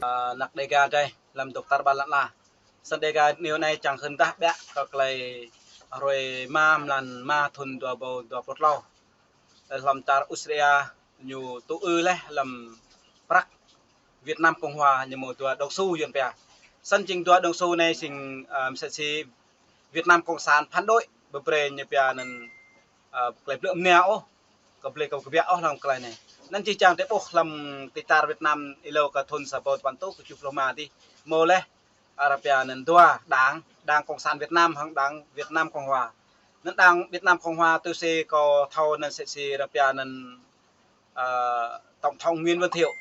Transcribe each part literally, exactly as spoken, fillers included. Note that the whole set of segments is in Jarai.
Ơ, anăk Đêga drei, lăm dŏ tar ƀar lŏn ala. Snăn Đêga ñu anei čang hưn dah ƀiă kơ tơlơi hruê rơma mlan rơma thŭn dua rơbâo dua pluh tlâo. Lăm čar Australia ñu tŭ ư leh lăm prăk Việt Nam Cộng Hòa ñu mâo dua đồng xu Yuăn pia. Snăn jing dua đồng xu anei jing, ơ, msĕ si Việt Nam Cộng sản phản đối, ƀu brei ñu pia anăn, ơ, tơlơi blư̆ mnia ôh, kơ blei kơ kbiă ôh lăm tơlơi anei. Anăn jih jang drei ƀuh lăm ti čar Việt Nam êlâo kơ thŭn sa rơbâo dua păn êtuh kjuh pluh rơma dih, mâo leh, ơ, arăng pia anăn dua đảng, Đảng Cộng sản Việt Nam hăng Đảng Việt Nam Cộng Hòa. Anăn Đảng Việt Nam Cộng Hòa tui si kâo thâo anăn msĕ si arăng pia anăn, ơ, Tổng thống Nguyễn Văn Thiệu.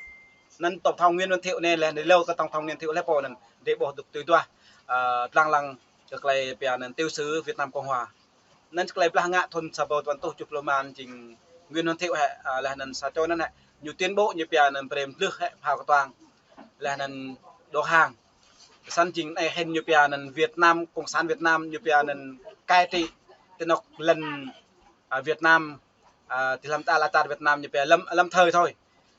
Anăn Tổng thống Nguyễn Văn Thiệu anei leh, anei êlâo kơ Tổng thống Nguyễn Thiệu leh pô anăn, drei ƀuh dŏ tui duah, ơ, dlăng lăng kơ tơlơi pia anăn tiểu sử Việt Nam Cộng Hòa. Anăn tơlơi blah ngă thŭn sa rơbâo dua păn êtuh kjuh pluh rơma anăn jing Nguyễn Văn Thiệu hĕ, ơ, leh anăn sa čô anăn hĕ, ñu tuyên bố ñu pia anăn brei mdlưh hĕ phao kơtuang. Leh anăn đầu hàng. Snăn jing anei hĭn ñu pia anăn Việt Nam, Cộng sản Việt Nam ñu pia anăn cai trị ti anôk lăn, ơ, Việt Nam, ơ, ti lăm ta lăm čar Việt Nam ñu pia lâm, lâm thời thôi.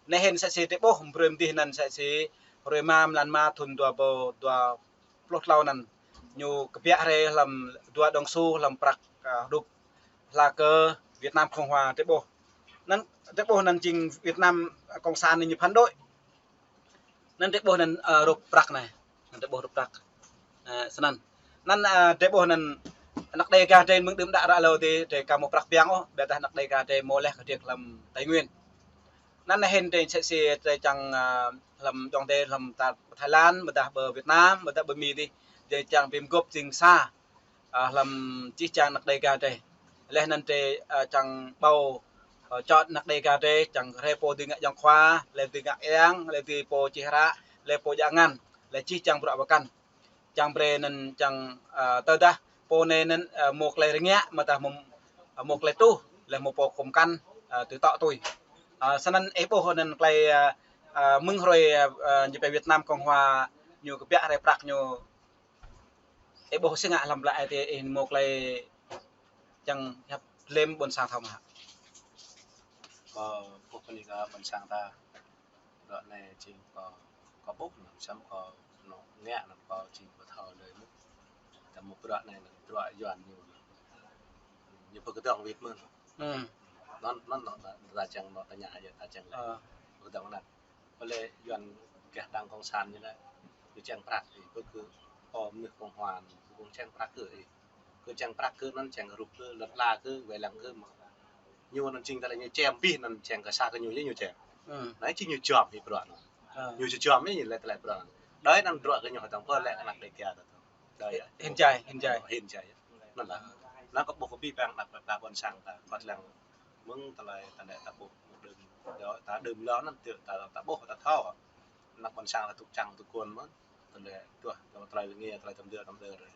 Anei hĭn msĕ si drei ƀuh, brei mdih anăn msĕ si hruê rơma mlan rơma thŭn dua rơbâo dua pluh tlâo anăn ñu kbiă hriê lăm dua đồng xu lăm prăk, ơ, hđŭp hla kơ Việt Nam Cộng Hòa drei ƀuh. Anăn drei ƀuh anăn jing Việt Nam, ơ, Cộng sản anei ñu phản đối. Anăn drei ƀuh anăn, ơ, rup prăk anei. Anăn drei ƀuh rup prăk. Ơ, snăn. Anăn, ơ, drei ƀuh anăn anăk Đêga drei mơ̆ng đưm đă ră êlâo dih drei ka mâo prăk biang ôh, ƀiădah anăk Đêga drei mâo leh kơ drei lăm Tây Nguyên. Anăn anei hĭn drei msĕ si drei čang, ơ, lăm djŏng drei lăm ta Thái Lan, ƀôdah ƀơ Việt Nam, ƀôdah ƀơ Mi dih, drei čang bi mguôp jing sa, ơ, lăm jih jang anăk Đêga drei. Leh anăn drei, ơ, čang ƀâo, ơ, čŏt anăk Đêga drei, čang hriê pô dưi ngă ayŏng khua, leh dưi ngă êang, leh dưi pô čih hră, leh pô djă ngăn, leh jih jang bruă pơkăn. Čang brei anăn čang, ơ, tơdah pô anei anăn, ơ, mâo tơlơi rơngiă, mơ̆ tơdah mâo, ơ, mâo tơlơi truh, leh mâo pô kơ mkăn, ơ, tui tŏ tui. Ơ, snăn ih ƀuh anăn tơlơi, ơ, ơ, mơ̆ng hruê, ơ, ơ, ñu pia Việt Nam Cộng Hòa ñu kbiă hriê prăk ñu, ih ƀuh si ngă lăm blă ai tiê ih mâo tơlơi čang hiăp lĕm ƀuôn sang thâo mơ̆ hă? Kâo ƀuh kơ anei kơ ƀuôn sang ta, bruă anei jing kâo, kâo ƀuh anăn, samơ̆ kâo anŏ ngă anăn kâo jing kâo thâo lơi mơ̆n. Ta mâo bruă anei anăn bruă Yuăn ñu, ñu pơkơdơ̆ng wĭt mơ̆n. Hmm. Anăn, anăn, anăn, ta čang anŏ tơña yơh, ta čang lĕ. Ơ. Pơkơdơ̆ng anăn. Ƀơi lĕ Yuăn kơ Đảng Cộng sản ñu lĕ, ñu čang prăk ih, ƀu kơ ơ mnuih Cộng hòa, ƀu kơ čang prăk kơ ih. Kơ čang prăk kơ anăn čang rup kơ, lŏn ala kơ, wai lăng kơ mơ̆. Ñu anăn jing tơlơi ñu čem pih anăn čang kơ sa kơ ñu yơh ñu čem. Hmm. Anei jing ñu čuăm ih bruă anăn. Ơ. Ñu čuăm ih ñu lĕ tơlơi bruă anăn. Đơi anăn bruă kơ ñu hơtăng pơ lĕ anăk Đêga ta. Đơi yơh. Hĭn jai, hĭn jai. Hĭn jai yơh. Anăn lah. Anăn kâo ƀuh kơ abih bang anăk ƀă ƀuôn sang ta, kơ lăng mơ̆ng tơlơi ta lĕ ta ƀuh mơ̆ng đưm, ta đưm lŏ anăn ta, ta, ta ƀuh ta thâo. Anăk ƀuôn sang ta tŭk čang tŭk kuôn mơ̆n. Tơlơi tuah, tơlơi rơngiă, tơlơi tăm dơ, tăm dơ drei.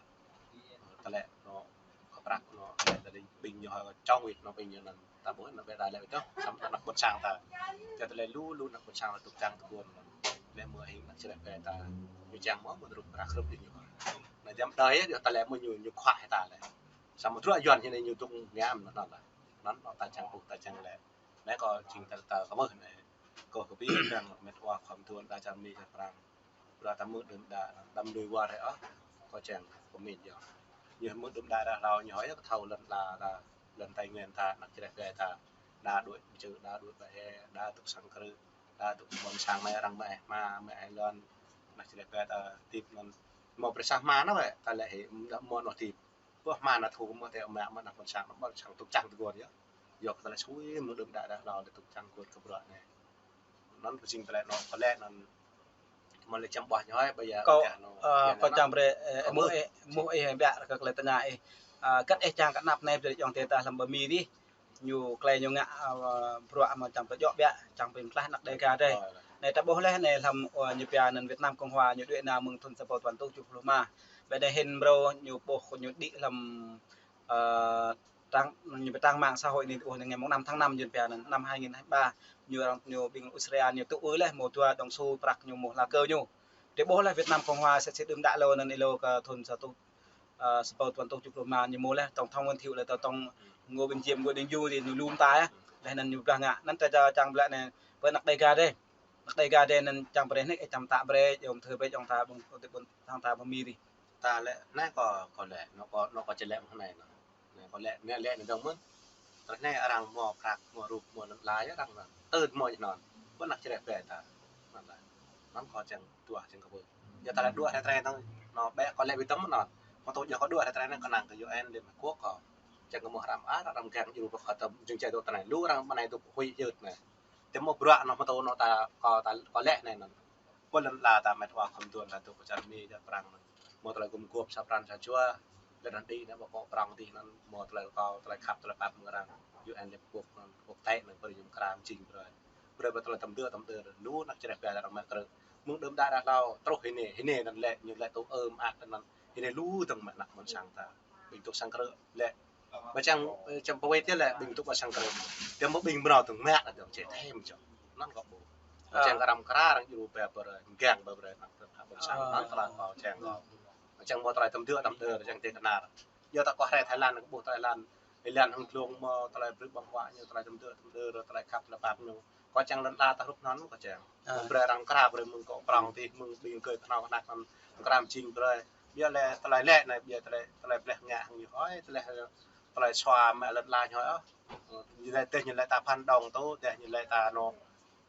Tơlơi anŏ kơ prăk anŏ, tơlơi ƀing ñu hơ čŏng wĭt anŏ ƀing ñu anăn. Ta ƀuh anăn ƀĕ ta lĕ wĭt ôh, samơ̆ anăk ƀuôn sang ta. Čang tơlơi lu, lu anăk ƀuôn sang ta tŭk čang tŭk kuôn. Lĕ mơ̆ hing anăk čơđeh ƀĕ ta. Ñu čang mơ̆, mơ̆ rup prăk rup ñu. Anăn jăm đơi yơh, tơlơi mơ̆ ñu, ñu khuă hĭ ta lĕ. Samơ̆ bruă Yuăn hĭn ñu tŭk ngă anăn lah. Anăn anŏ ta čang ƀuh, ta čang lĕ. Anei kâo jing ta, ta kơ mơ̆ anei. Kâo kơ abih bang met wa khua mduôn đa čar Mi čar Prang. Bruă ta mơ̆ng đưm đă, đăm lui war hĕ ôh, kâo čang pơmĭn yơh. Ñu mơ̆ng đưm đă ră hlâo ñu hơ yơh kơ thâo lŏn ala ta, lŏn Tây Nguyên ta, anăk čơđeh ƀĕ ta. Đa đuaĭ pơčư, đa đuaĭ pơe, đa tŭk sang krư̆, đa tŭk ƀuôn sang mơ̆ arăng mơ̆ ih hma, mơ̆ ih lŏn, anăk čơđeh ƀĕ ta, tip anăn. Mâo prĕ sa hma anăn wĕ, ta lĕ hĭ, mơ̆ mâo anŏ tip. Ƀuh hma anăn thu mơ̆ tĕ mă mơ̆ anăk ƀuôn sang, mơ̆ sang tŭk čang tơguan yơh. Yua kơ tơlơi sui mơ̆ng đưm đă ră hlâo tŭk čang tơguan kơ bruă anei. Anăn pơjing tơlơi anŏ pơlĕ anăn. Mơ̆ lĕ čăm ƀuah ñu hơi, ƀơi yơh kâo, ơ, kâo čang brei, ơ, mơ̆ ih, mơ̆ ih ƀiă kơ tơlơi tơña ih. Ơ, kăt ih čang kơ anăp anei brei djŏng tê ta lăm ƀơi Mi dih. Ñu tơlơi ñu ngă, ơ, bruă mơ̆ čang brei djŏ ƀiă, čang brei mtlaih anăk Đêga drei. Anei ta ƀuh leh anei lăm, ơ, ñu pia anăn Việt Nam Cộng Hòa ñu đuaĭ nao mơ̆ng thŭn sa rơbâo dua păn êtuh kjuh pluh rơma. Ƀĕ anei hĭn mrâo ñu ƀuh ñu đĭ lăm, ơ, trang, ñu pia trang mạng xã hội anei ƀuh anei ngày mùng năm tháng năm Yuăn pia anăn năm hai nghìn hai mươi ba. Ñu arăng ñu ƀing Australia ñu tŭ ư leh mâo dua đồng xu prăk ñu mâo hla kơ ñu. Drei ƀuh leh Việt Nam Cộng Hòa msĕ si đưm đă êlâo anăn êlâo kơ thŭn sa êtuh, ơ, sa rơbâo dua păn êtuh kjuh pluh rơma ñu mâo leh Tổng thống Nguyễn Thiệu leh Tổng thống Ngô Đình Diệm, Ngô Đình Diệm dih ñu lu mơta yơh. Leh anăn ñu blah ngă. Anăn ta čang ƀlĕ anei pơ anăk Đêga drei. Anăk Dega dih anŭn čang brơi nik, ih čang mơtă brơi, yom thơ brơi, yom ta ƀơ̆ng, ƀơ̆ng, yom ta ƀơ̆ng mi dih. Ta lĕ, anai kâo, kâo lĕ, anŭn kâo, anŭn kâo či lĕ mơ̆ng anai anŭn. Anai kâo lĕ, anai lĕ anŭn dơ̆ng mơ̆n. Tơlơi anai arăng hmâo prăk, hmâo rup, hmâo lŏn ala yơh arăng anŭn. Tơl hmâo yơh anŭn. Ƀu anăk čơreh bĕ ta. Anŭn lĕ. Anŭn kâo čang duah, čang kơ ƀuh. Yua ta lĕ duah tơlơi anai anŭn. Anŭn bĕ kâo lĕ ƀu dơ̆ng mơ̆n anŭn. Kâo tŭ yua kâo duah tơlơi anai anŭn kơnang kơ U N, Liên Hợp Quốc kâo. Čang kơ hmâo hrăm ah, arăng kiăng djru pơkă tơm jing čai dŏ tơlơi anai. Lu arăng mơ̆ng anai dŏ huĭ yơh anai. Tơl hmâo bruă anŭn hmâo tŭ anŭn ta, kâo ta, kâo lĕ anai anŭn. Pơ lŏn ala ta met wa khŏm tuan ta dŏ pơ čar Mi, čar Prăng anŭn. Hmâo tơlơi gum gôp sa pran sa jua, lĕ anŭn dih anŭn ƀu kơ Prăng dih anŭn hmâo tơlơi kâo, tơlơi khăp, tơlơi pap mơ̆ng arăng. U N Liên Hợp Quốc anŭn, quốc tế anŭn, brơi yôm kram jing brơi. Brơi ƀơi tơlơi tơm dơ̆, tơm dơ̆, lu anăk čơreh bĕ arăng met krư̆. Mơ̆ng đưm đă đă hlâo, truh hini, hini anŭn lĕ, ñu lĕ tŭ ơm at anŭn. Hini lu dơ̆ng mă anăk ƀôn sang ta. Ƀing tŭ sang krư̆ lĕ. Ƀă čang, ơ, čang pơwĕt yơh lĕ, ƀing tŭ ƀă sang krư̆. Tơl mơ̆ ƀing mrâo tŭ mă anŭn dơ̆ng čeh thêm čô. Anŭn kâo ƀuh. Ƀă čang kơ arăng kra, arăng djru bĕ brơi, kiăng bĕ brơi, anăk ƀôn sang, anŭn tơlơi kâo čang kâo. Ƀă čang hmâo tơlơi tơm dơ̆, tơm dơ̆, čang tơlơi kơnar. Yua ta kâo hrơi Thái Lan, kâo ƀuh Thái Lan, Thái Lan hăng glông hmâo tơlơi brơi ƀơ̆ng huă ñu, tơlơi tơm dơ̆, tơm dơ̆, tơlơi khăp, tơlơi pap ñu. Kâo čang lŏn ala ta hrup anŭn kâo čang. Ơ. Brơi arăng kra brơi mơ̆ng kâo Prăng dih, mơ̆ng ƀing gơ̆ kơnơ̆ng anăk anŭn kram jing brơi. Biă lĕ tơlơi lĕ anai, biă tơlơi, tơlơi bleh ngă hăng ñu hơi, tơlơi, tơlơi sua mă lŏn ala ñu hơi ôh. Ơ, ñu lĕ tơl ñu lĕ ta phản động tŭ, tơl ñu lĕ ta anŭn,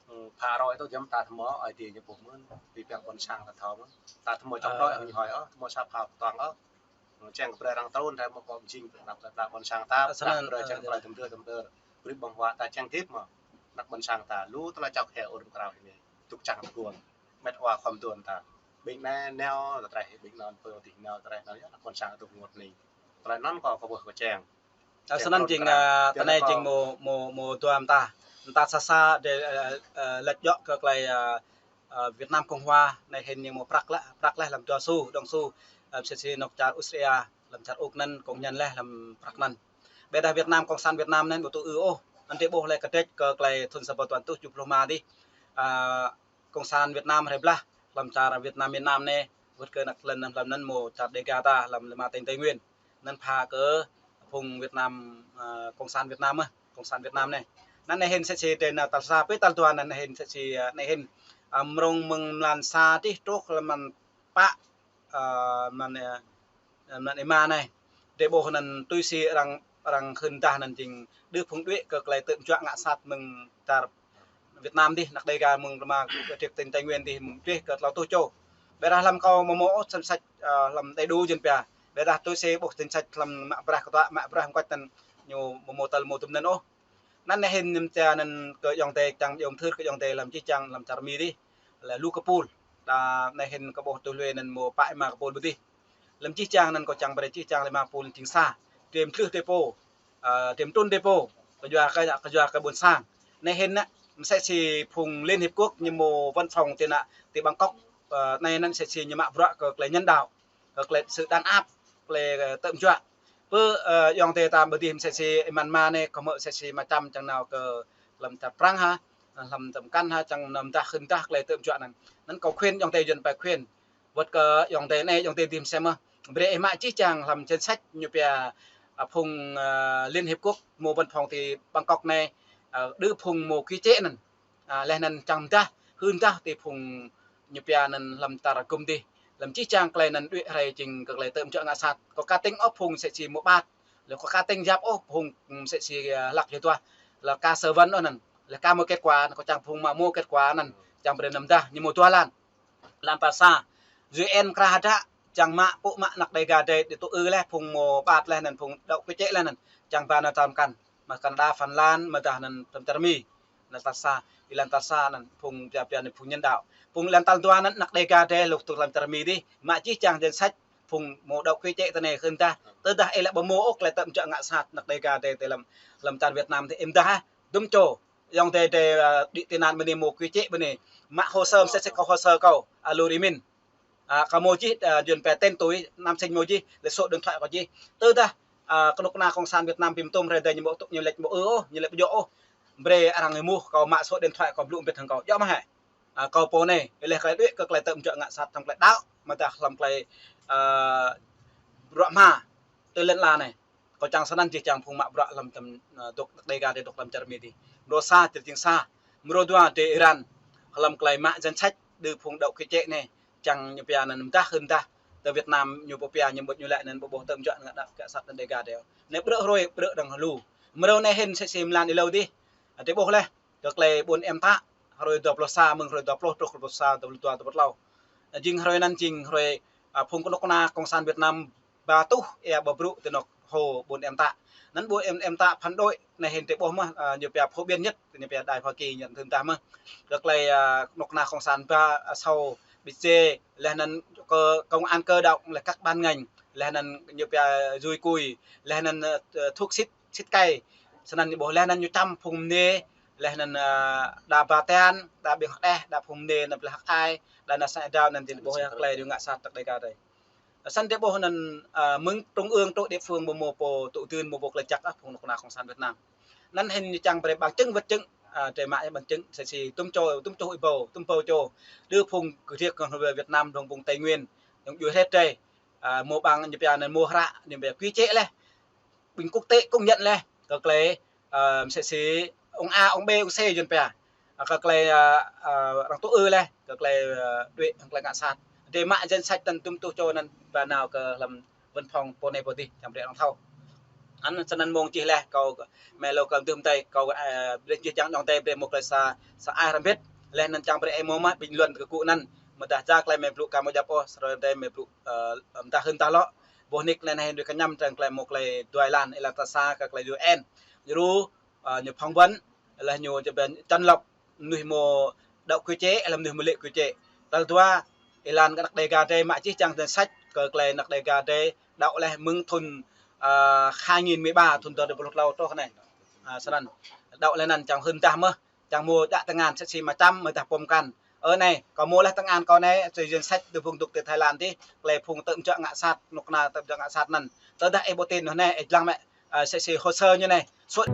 ơ, phá rối tŭ, jăm ta tơhmâo, ai tiê ñu ƀuh mơ̆n, ƀing ƀing ƀôn sang ta thâo mơ̆n. Ta tơhmâo chống đối hăng ñu hơi ôh, tơhmâo sap hao tơtuang ôh. Ơ, čang brơi arăng trŭn, rai mơ̆ kâo jing brơi anăk ta ƀôn sang ta, ơ, snăn, brơi čang tơlơi tơm dơ̆, tơm dơ̆. Brơi ƀơ̆ng huă ta čang tip mơ̆. Anăk ƀôn sang ta, lu tơlơi čŏk hĕ ur krao hini. Tŭk čang tơguan. Met wa khŏm tuan ta. Ƀing anai nao, ta trai ƀing anŭn pơ dih nao, ta trai nao yơh, anăk ƀôn sang tŭk ngŏt ni. Tơlơi anŭn kâo, kâo ƀuh kâo čang. Ơ, snăn jing, ơ, tơlơi anai jing mơ̆, mơ̆, mơ̆ dua mơta. Mơta sa sa dê, ơ, ơ, lĕ djŏ kơ tơlơi, ơ, ơ, Việt Nam Cộng Hòa, anai hĭn ñu mơ̆ prăk lĕ, prăk lĕ lăm dua xu, dŏng xu, ơ, msĕ si anŏ čar Austria, lăm čar Úc anŭn, kông ñăn lĕ lăm prăk anŭn. Ƀiădah Việt Nam, Cộng sản Việt Nam anŭn ƀu tŭ ư ôh, anŭn dê ƀuh lĕ kơdrĕč kơ tơlơi thŭn sa ƀă tuan tuh tơjuh pluh ma dih. Ơ, Cộng sản Việt Nam hrơi blah, lăm čar Việt Nam miền Nam anai, wơ̆t kơ anăk lăn lăm anŭn mơ̆ čar Dega ta, lăm lima tỉnh Tây Nguyên. Anŭn pha kơ phung Việt Nam, ơ, Cộng sản Việt Nam, ơ, Cộng sản Việt Nam anai. Anŭn anai hĭn msĕ si tơlơi anŭn tal sa, pơ tal dua anŭn anai hĭn msĕ si, ơ, anai hĭn, ơ, mrông mơ̆ng mlan sa dih truh lăm mlan pă, ơ, mlan, ơ, mlan êma anai. Dê ƀuh anŭn tui si arăng, arăng hưn dah anŭn jing đơ phung đuaĭ kơ tơlơi tơm juă ngă sat mơ̆ng čar Việt Nam dih, anăk Dega mơ̆ng rơma kơdrĕč tỉnh Tây Nguyên dih, mơ̆ng dih kơ tlâo tuh čô. Ƀiădah lăm kâo mơ̆ mơ̆ ôh danh sách, ơ, lăm đầy đủ jing pia. Ƀiădah tui si ƀuh danh sách lăm mă bruă kơtuă, mă bruă hơmkŏč anŭn ñu mơ̆ mơ̆ tơl mơ̆ tŭm anŭn ôh. Anŭn anai hĭn ñu mơta anŭn kơ ayŏng adơi čang yôm thưr kơ ayŏng adơi lăm čih čang lăm čar Mi dih. Lĕ lu kơ pul. Đa anai hĭn kâo ƀuh tui lui anŭn mơ̆ pă êma kơ pul ƀu dih. Lăm čih čang anŭn kâo čang brơi čih čang lĕ mă pul jing sa. Tơm tlưh dê pô. Ơ, tơm trŭn dê pô. Kơ yua kơ, kơ yua kơ ƀôn sang. Anai hĭn anŭn, msĕ si phung Liên Hiệp Quốc ñu mơ̆ văn phòng ti anŭn, ti Bangkok. Ơ, anai anŭn msĕ si ñu mă bruă kơ tơlơi nhân đạo. Kơ tơlơi sự đàn áp, tơlơi, ơ, tơm juă. Pơ, ơ, ayŏng adơi ta ƀu dih msĕ si Myanmar anai, kơ mơ̆ msĕ si mă čăm čang nao kơ lăm čar Prăng hă, lăm čar Kăn hă, čang nao mơdah hưn dah tơlơi tơm juă anŭn. Anŭn kâo khuyên ayŏng adơi Yuan pơkhuyên. Wơ̆t kơ ayŏng adơi anai, ayŏng adơi dih msĕ mơ̆. Brơi ih mă čih čang lăm danh sách ñu pia, ơ, phung, ơ, Liên Hiệp Quốc mơ̆ văn phòng ti Bangkok anai, ơ, đơ phung mơ̆ quy chế anŭn. Ơ, leh anŭn čang mơdah, hưn dah ti phung ñu pia anŭn lăm čar gum dih. Lăm čih čang tơlơi anŭn đuaĭ hrơi jing kơ tơlơi tơm juă ngă sat. Kâo ka tĭng ôh phung msĕ si mơ̆ ƀat. Lĕ kâo ka tĭng yap ôh phung msĕ si, ơ, hlăk yơh tuah. Lĕ ka sơ vân ôh anŭn. Lĕ ka mơ̆ kết quả, kâo čang phung mă mơ̆ kết quả anŭn. Čang brơi anăm dah, ñu mơ̆ dua lăn. Lăn tal sa. U N krah hơdră, čang mă, pŭ mă anăk Dega adơi, dê tŭ ư leh, phung mơ̆ ƀat leh anŭn, phung đăo quy chế leh anŭn. Čang ba nao čar Kăn. Mă Canada, Phần Lan, mơdah anŭn tơm čar Mi. Lăn tal sa, ih lăn tal sa anŭn, phung pia pia anŭn phung nhân đạo. Phung lăn tal dua anŭn, anăk Dega adơi, lŭk tŭ lăm čar Mi dih, mă čih čang danh sách, phung mơ̆ đăo quy chế tơ anai hưn dah, tơdah ih lĕ ƀu mơ̆ ôh tơlơi tơm juă ngă sat, anăk Dega adơi, tơ lăm, lăm čar Việt Nam dih, ih mơdah, ơ, dŭm čô. Ayŏng adơi adơi, ơ, đĭ tị nạn ƀơi anai mơ̆ quy chế ƀơi anai. Mă hồ sơ, msĕ si kâo hồ sơ kâo, ơ, Lur Êmin. Ơ, kâo mơ̆ čih, ơ, Yuan pia tên tuổi, năm sinh mơ̆ čih, lĕ số điện thoại kâo čih. Tơdah, ơ, kơnuk kơna Cộng sản Việt Nam ƀing tŭm hrơi adơi ñu ƀu tŭ, ñu lĕ ƀu ư ôh, ñu lĕ ƀu djơ̆ ôh. Brơi arăng êmuh kâo mă số điện thoại kâo blŭ mbĭt hăng kâo. Djơ̆ mơ̆ hĕ. Ơ, kâo pô anai, ih leh tơlơi đuaĭ kơ tơlơi tơm juă ngă sat, tơm tơlơi đăo, mơdah tơm tơlơi, ơ, bruă hma, tơ lăn ala anai. Kâo čang snăn jih jang phung mă bruă lăm tơm, ơ, dŏ Dega adơi dŏ lăm čar Mi dih. Mrô sa, tơl jing sa. Mrô dua, dê Iran. hlăm tơlơi mă danh sách đơ phung đaŏ kơ čĕ anai, čang ñu pia anăn mdah hưn mdah tơ Việt Nam ñu pơpia ñu ƀuh ñu lĕ anăn ƀu ƀuh tơm juă ngă đaŏ kơ sat anăn Đêga dih. Anai ƀrư̆ hrơi ƀrư̆ dơ̆ng lu. Mrâo anai hĭn sĕ si mlan êlâo dih. Adih ƀuh leh kơ tơlơi ƀuôn Em Tă, hrơi dua pluh sa, mơ̆ng hrơi dua pluh truh dua pluh sa, dua pluh dua, dua pluh klâo. Jing hrơi anăn jing hrơi, a, phung kơnuk kơna Cộng sản Việt Nam ba tuh ia ƀu brŭ ti anŏ hô ƀuôn Em Tă. Anăn ƀuôn Em, Em Tă phản đối, anai hĭn adih ƀuh mơh, a, ñu pia phổ biến nhất, ñu pia đài Hoa Kỳ ñu hưn mdah mơh. Kơ tơlơi, a, kơnuk kơna Cộng sản ba, a, sau ƀĭt dê, leh anăn kơ công an cơ động, leh các ban ngành, leh anăn ñu pia dùi cui, leh anăn, a, thuốc xịt, xịt cay. Snăn ñu ƀuh leh anăn ñu čăm phung mơnê, leh anăn, a, đa ba tian, đa ƀing hơđeh, đa phung mơnê anăn ƀlĕ hăk ai, đa ană sang êđao anăn jing ƀuh ia tơlơi ñu ngă sat tơ Đêga dih. Snăn adih ƀuh anăn, a, mơ̆ng trung ương truh địa phương ƀu mâo pô tŭ dưn, ƀu mâo pô klĕ čăk ah phung kơnuk kơna Cộng sản Việt Nam. Anăn hĭn ñu čang brơi bằng chứng vật chứng, a, drơi mă bằng chứng, sĕ si tŭm čô, tŭm čô ih ƀâo, tŭm ƀâo čô. Đơ phung kơdriêk kơ Việt Nam, dŏng phung Tây Nguyên, dŏng djuai hrĕt drơi. A, mâo bằng ñu pia anăn mâo hră, ñu pia quy chế leh. Ƀing quốc tế công nhận leh. Kơ tơlơi, a, sĕ si ông A, ông B, ông C yuăn pia. A, kơ tơlơi, a, a, arăng tŭ ư leh, kơ tơlơi, a, đuaĭ, kơ tơlơi ngă sat. Drơi mă danh sách anăn tŭm tuh čô anăn ba nao kơ hlăm văn phòng pô anai pô dih, čang brơi arăng thâo. Anăn snăn mơ̆ng čih leh, kâo mơ̆ lu kơ mơdưh mơtai, kâo, a, brơi čih čang dŏng tê brơi mâo tơlơi sa, sa ai hrăm bĭt, leh anăn čang brơi ih mâo mă bình luận kơ gŭ anăn, mơdah ja tơlơi mơ̆ blŭ ka mâo djăp ôh, srơi tê mơ̆ blŭ, a, mdah hưn mdah lŏ. Boh nik leh anăn hĭn đuaĭ kơñăm trăng tơlơi mâo tơlơi dua êlan, êlan tal sa kơ tơlơi U N. Ñu ru, a, ñu phỏng vấn, leh ñu čơbĕn chọn lọc mnuih mâo đaŏ kơ čĕ, leh mnuih mâo lĕ kơ čĕ. Tal dua, êlan kơ anăk Đêga dih mă čih čang danh sách kơ tơlơi anăk Đêga dih đaŏ leh mơ̆ng thŭn, a, hai nghìn mười ba, thŭn dua rơbâo dua pluh klâo truh anai. A, snăn. Đaŏ leh anăn čang hưn mdah mơh, čang mâo djă tơngan sĕ si mă čăm, mơdah pô mơkăn. Ơ anai, kâo mâo leh tơngan kâo anai, sĕ danh sách đơ phung dŏ ti Thái Lan dih, tơlơi phung tơm juă ngă sat, kơnuk kơna tơm juă ngă sat anăn. Tơdah ih ƀu tin anăn anai, ih lăng mă, a, sĕ si hồ sơ ñu anai. Suôt